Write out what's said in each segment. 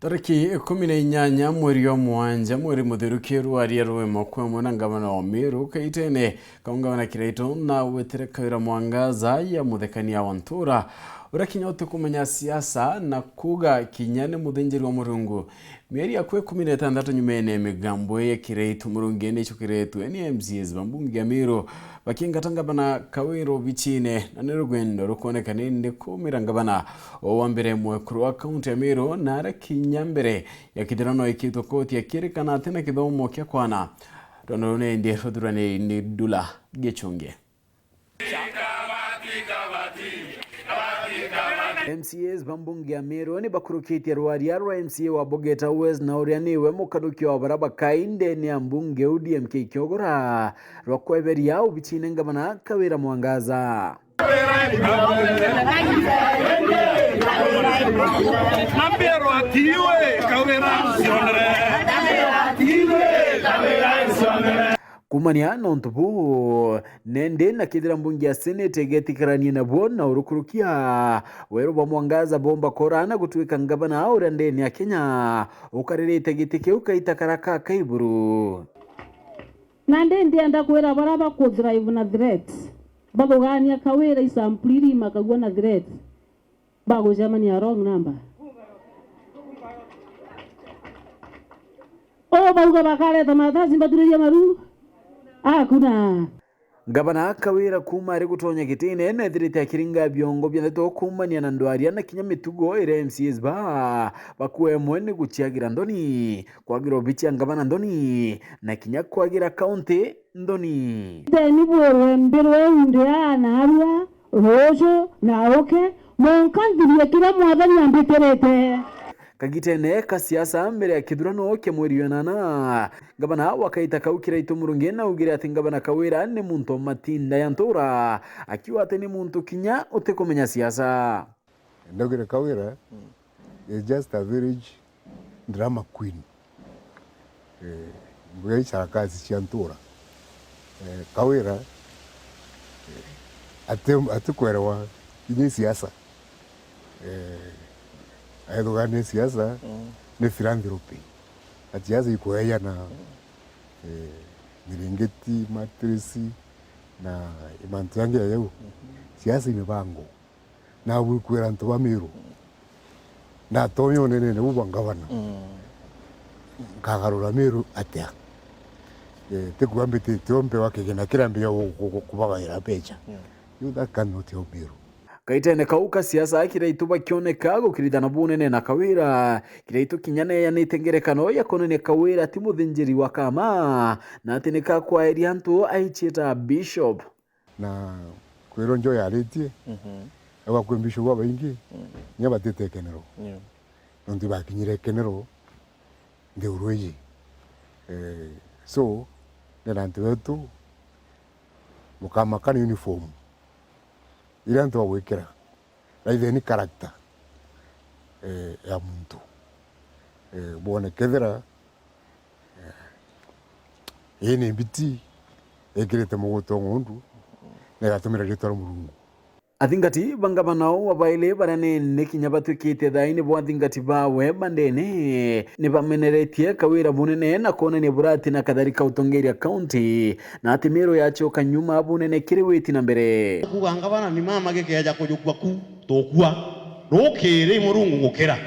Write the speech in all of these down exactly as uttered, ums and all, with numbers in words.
Tariki ikumi na inyanya mweri wa mwanja, mweri muthiru, kirwaria rwemo kwemwe na ngavana wa Meru kaitene kau ngavana Kiraitu na wetire Kawira Mwangaza ya muthekania wa ntura uria kinya utikumenya siasa na kuga kinya ni muthinjiri wa Murungu. Mieri akui ikumi na itantatu nyumene ya migambo ya Kiraitu Murungi ni icukiritwe ni M C As ba mbunge ya Meru bakingata ngavana Kawira obichine, na ni rugendo rukwoneka ni ndikumira ngavana o wa mbere mwekuru wa kaunti ya Meru, na aria kinya mbere ya kithurano ikitwe koti akirikana ati na kithomo kia kwana. Rwendo ruu ni ndi ruthurani ni Dula Gichungi. M C As ba mbunge ya Meru ni bakurukitie rwaria rwa M C A wa Bogeta West na uria niwe mukaruki wa bara bakai ndene ya mbunge U D M K Kiogora rwa kweberia ubichine ngavana Kawira Mwangaza. Kumania na untu buu, nendi na kethira mbunge ya Senate igetikarania nabo na urukurukia, weru bwa Mwangaza bomba kora na gutwika ngavana uria ndene ya Kenya ukaririte giti kiu kaita kara ka kaiburu. Nandi ndienda kwira baria baku drive na threat, bathugania Kawira isampuli iria imakagua na threat, bagucemania wrong number. O bauga bakareta maratathi mbaturirie maru. Hakuna. Ngavana Kawira kuuma ari gutonya gitine nethirite akiringa biongo bia ndeto kuumania na ndwaria na kinya mitugo iria M C As ba bakuemwe ni guciagira nthoni, kwagira obichi ya ngavana nthoni, na kinya kwagira kaunti nthoni. Theni bwirwe mbirwe unde aa na arua, ruuju na uke, mwanka nthirie kiria Mwathani ambitirite. Kagitene ka siasa mbere ya kithurano kia mweri wa nana, ngavana wa kaita kau Kiraitu Murungi naugire ati ngavana Kawira ni muntu o matinda ya ntura, akiuga ati ni muntu kinya utikumenya siasa. Ndaugire Kawira is just a village drama queen. Eh, mbuga icarakasi cia ntura. Eh, Kawira, eh, ati-, atikwerewa kinya siasa. Eh, aithugania siasa ni philanthropy. Na siasa ikueyana, eh, miringiti, mattress, na mantu yangi ya yau. Siasa i mibango. Nabwikwira antu ba Meru, ndatonya unenene bu bwa ngavana, nkagarura Meru atia? Eh, tikwambitite o mbewa kigina kiria mbia ku-, ku-, ku-, kubagaira mbecha. You, that cannot help Meru. Kaitene kau ka siasa, Kiraitu bakioneka gukirithana bunene na Kawira. Kiraitu kinya neeyanite ngerekano ya kwonania Kawira ti muthinjiri wa kama, na ati nikakwaeria antu aiciita bishop. Na kwirwo njo yaritie, auga kwi mbishu babaingi, inya batite ikenero. Nontu bakinyire ikenero nthi urwiji. Eh, so, ndena antu betu, mukamaka ni uniform iria antu bagwikira. Raitheni character, eh, ya muntu, eh, bwone kethira, eh, ii ni mbiti ikirite muguto o ng'ondu, na igatumira riitwa ria Murungu. Athingati ba ngavana uu abaili baria nene kinya batwikite thaini bo athingati bawe ba ndene, ni bameneretie Kawira bunene na kwonania burati na kathari ka utongeria kaunti, na ati Meru yacoka nyuma bunene kiri witi na mbere. Kuuga ngavana ni mama gikeeja kujukua ku, tukua. Rukiri Murungu gukira.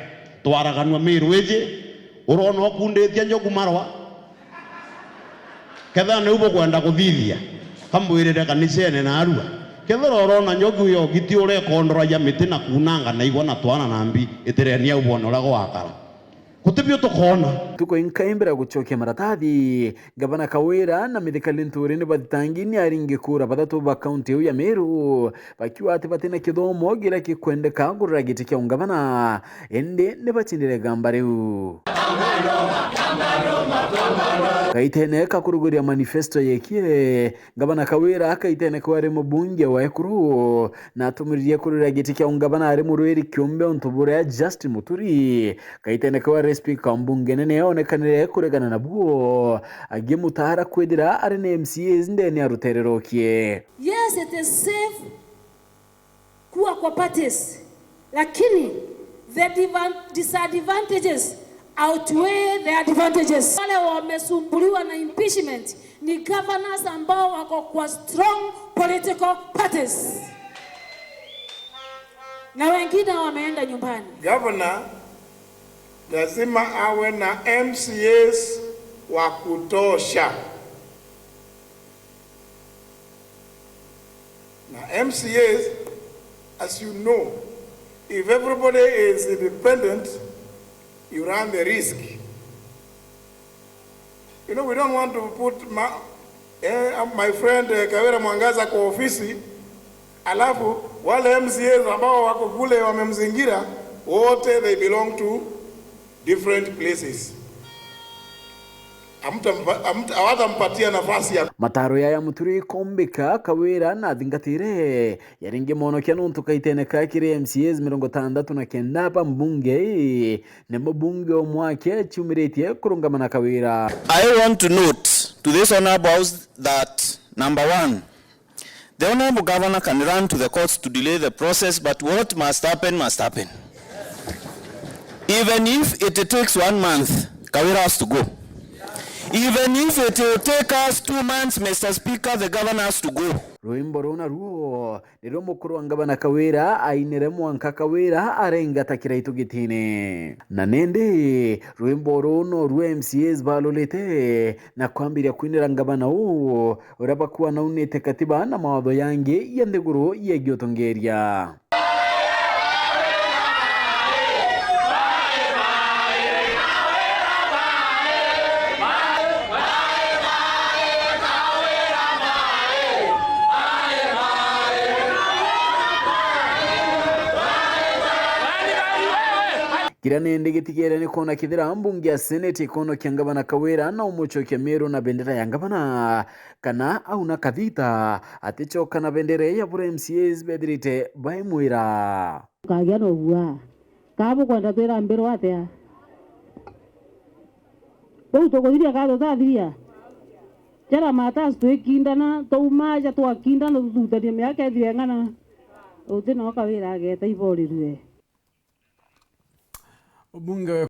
Twaraganua Meru iji, urona ukunditie njogu marwa? Kethira niu bukwenda kuthithia, kambwirire kanicene naarua. Kethira urona njogu iyo giti urekondoragia miti na kuunanga na igwa na twana na mbi, itireni au bwone uria gwakara. Gutibio tukoona. Ntuku inkai mbere ya gucokia maratathi, Ngavana Kawira na Mithika Linturi ni bathitangi ni aringi kura bathatu ba kaunti iu ya Meru, bakiuga ati batina kithomo kiria kikwendeka kurira giti kia ungavana, indi ni bacindire igamba riu. Kaitene ka kuruguria manifesto yekie, Ngavana Kawira kaitene kau ari mubunge wa ekuru, na atumiririe kurira giti kia ungavana ari murwiri kiumbe untu buria Justin Muturi, kaitene kau ari spika wa mbunge nene onekanire kuregana nabuo, agimutara kwithira ari na M C As ndene ya rutere rukie. Yes, it is safe kuwa kwa parties, lakini the divan-, disadvantages outweigh the advantages. Wale wamesumbuliwa na impeachment ni governors ambao wako kwa strong political parties. Na wengine wameenda nyumbani. Governor lazima awe na M C As wa kutosha. Na M C As, as you know, if everybody is independent, you run the risk. You know, we don't want to put ma-, eh, my friend, eh, Kawira Mwangaza kwa ofisi, alafu wale M C As ambao wako kule wamemzingira, wote they belong to different places. Hamtampa-, hamt-, hawatampatia nafasi ya Mataro yaya Muturi ikombika Kawira na athingatire yaringi mwonokia nontu kaitene ka kiri M C As mirongo itandatu na kenda ba mbunge ii, ni mubunge umwe aki aciumiritie kurungama na Kawira. I want to note to this honourable House that, number one, the honourable governor can run to the courts to delay the process, but what must happen must happen. Even if it takes one month, Kawira has to go. Even if it will take us two months, Mister Speaker, the governor has to go. Rwimbo ruu naruo niruo mukuru wa ngavana Kawira ainire mwanka Kawira arengata kiraitu gitine. Na nindi rwimbo ruu noruo M C As balulite na kwambiria kwinira ngavana uu uria bakuanaunite katiba na mawatho yangi ya nthiguru yegii utongeria. Kiria nindi gitigere ni kwona kethira mbunge ya Senate ikonokia ngavana Kawira na umucokia Meru na bendera ya ngavana, kana auna kathita aticoka na bendera ya buria M C As bethirite baimwira. Ukagia na uguaa. Kaa bukwenda twira mbirwa atia? Bau tukuthiria kaa tutathiria? Jara matasi twikindana, twauma aja twakindana, tututania miaka ithire ng'ana. Uti no Kawira ageta iborirue. Ubunge we